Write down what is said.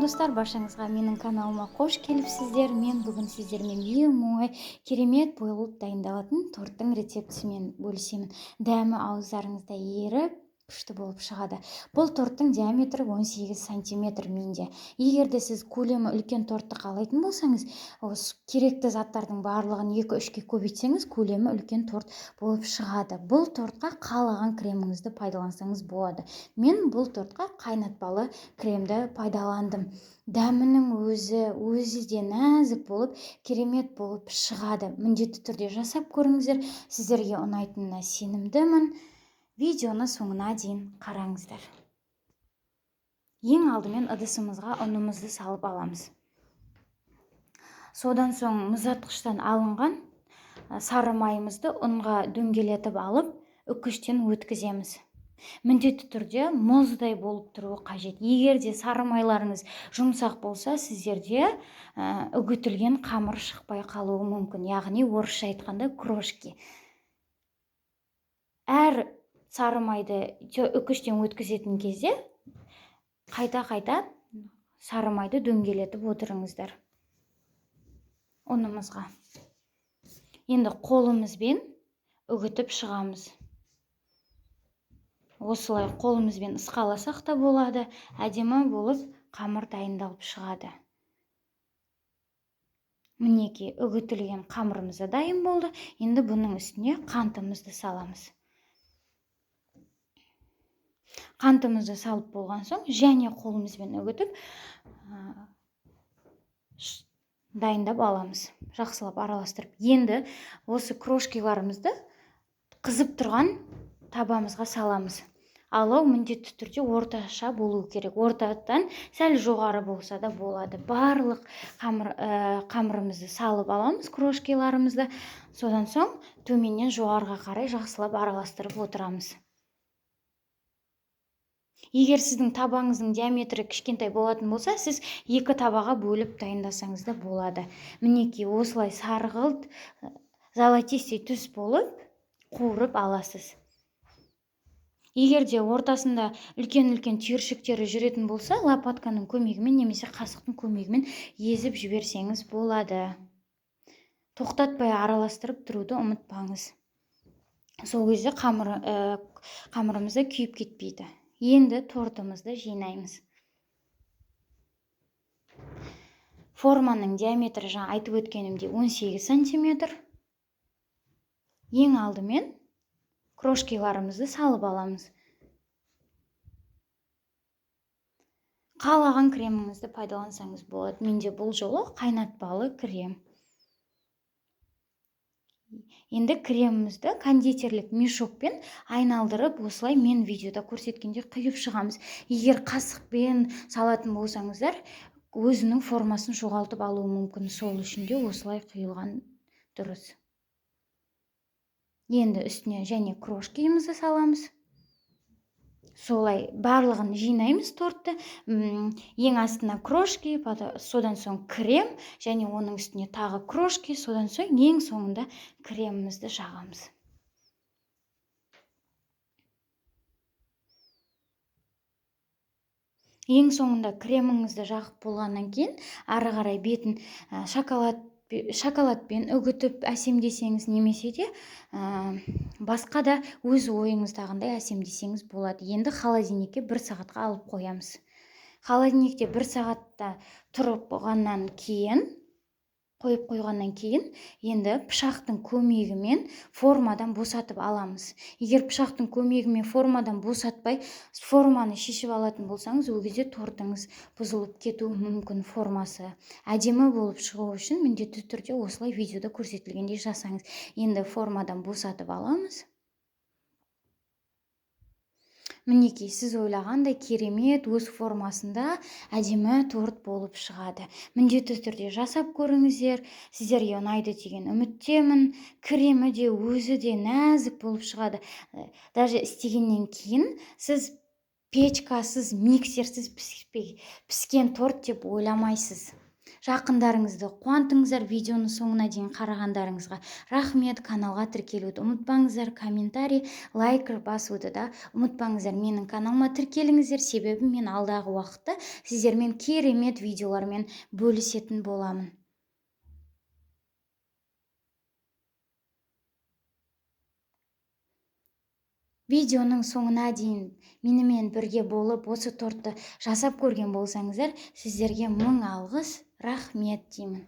Достар, баршаңызға менің каналыма қош келіпсіздер. Мен бүгін сіздермен ең оңай, керемет болып дайындалатын торттың рецептісімен бөлісемін. Дәмі ауыздарыңызда еріп, күшті болып шығады. Бұл торттың диаметрі 18 сантиметр менде. Егер де сіз көлемі үлкен тортты қалайтын болсаңыз, осы керекті заттардың барлығын 2-3-ке көбейтсеңіз, көлемі үлкен торт болып шығады. Бұл тортқа қалаған креміңізді пайдалансаңыз болады. Мен бұл тортқа қайнатпалы кремді пайдаландым. Дәмінің өзі де нәзік болып, керемет болып шығады. Міндетті түрде жасап көріңіздер. Сіздерге ұнайтынына сенімдімін. Видеоны соңына дейін қараңыздар. Ең алдымен ыдысымызға ұнымызды салып аламыз. Содан соң мұздатқыштан алынған сары майымызды ұнға дөңгелетіп алып, үкіштен өткіземіз. Міндетті түрде мұздай болып тұруы қажет. Егер де сары майларыңыз жұмсақ болса, сіздерде үгітілген қамыр шықпай қалуы мүмкін. Яғни орысша айтқанда крошки. Әр сары майды үкіштен өткізетін кезде қайта-қайта сары майды дөңгелетіп отырыңыздар ұнымызға. Енді қолымызбен үгітіп шығамыз. Осылай қолымызбен ысқаласақ та болады, әдемі болып қамыр дайындалып шығады. Мінекей, үгітілген қамырымыз да дайын болды. Енді бұның үстіне қантымызды саламыз. Қантымызды салып болған соң және қолымызбен үгітіп, дайындап аламыз. Жақсылап араластырып. Енді осы крошкиларымызды қызып тұрған табамызға саламыз. Алау міндетті түрде орташа болу керек. Ортадан сәл жоғары болса да болады. Барлық қамырымызды салып аламыз, крошкиларымызды. Содан соң төменнен жоғарыға қарай жақсылап араластырып отырамыз. Егер сіздің табаңыздың диаметрі кішкентай болатын болса, сіз екі табаға бөліп дайындасаңыз да болады. Мінекей, осылай сарғылт, золотистый түс болып қуырып аласыз. Егер де ортасында үлкен-үлкен түйіршіктері жүретін болса, лопатканың көмегімен немесе қасықтың көмегімен езіп жіберсеңіз болады. Тоқтатпай араластырып тұруды ұмытпаңыз. Сол кезде қамырымыз да күйіп кетпейді. Енді тортымызды жинаймыз. Форманың диаметрі жаңа айтып өткенімдей 18 сантиметр. Ең алдымен крошкиларымызды салып аламыз. Қалаған креміңізді пайдалансаңыз болады. Менде бұл жолы қайнатпалы крем. Енді кремімізді кондитерлік мешокпен айналдырып, осылай мен видеода көрсеткенде құйып шығамыз. Егер қасықпен салатын болсаңыздар, өзінің формасын жоғалтып алуы мүмкін. Сол үшін де осылай құйылған дұрыс. Енді үстіне және крошкимізді саламыз. Солай барлығын жинаймыз тортты. Ең астына крошки, содан соң крем, және оның үстіне тағы крошки, содан соң ең соңында кремімізді жағамыз. Ең соңында креміңізді жағып болғаннан кейін ары қарай бетін шоколадпен үгітіп әсемдесеңіз, немесе де басқа да өз ойыңыздағындай әсемдесеңіз болады. Енді холодильникке бір сағатқа алып қоямыз. Холодильникте бір сағатта тұрып болғаннан кейін, қойып қойғаннан кейін, енді пышақтың көмегімен формадан босатып аламыз. Егер пышақтың көмегімен формадан босатпай, форманы шешіп алатын болсаңыз, ол кезде тортыңыз бұзылып кетуі мүмкін. Формасы әдемі болып шығу үшін міндетті түрде осылай видеода көрсетілгендей жасаңыз. Енді формадан босатып аламыз. Мінекей, сіз ойлағандай керемет өз формасында әдемі торт болып шығады. Міндетті түрде жасап көріңіздер, сіздерге ұнайды деген үміттемін. Кремі де өзі де нәзік болып шығады. Даже істегеннен кейін сіз печкасыз, миксерсіз піскен торт деп ойламайсыз. Жақындарыңызды қуантыңыздар. Видеоны соңына дейін қарағандарыңызға рахмет. Каналға тіркелуді ұмытпаңыздар, комментарий, лайк басуды да ұмытпаңыздар. Менің каналыма тіркеліңіздер, себебі мен алдағы уақытта сіздермен керемет видеолармен бөлісетін боламын. Видеоның соңына дейін менімен бірге болып, осы тортты жасап көрген болсаңыздар, сіздерге мың алғыс, рахмет деймін.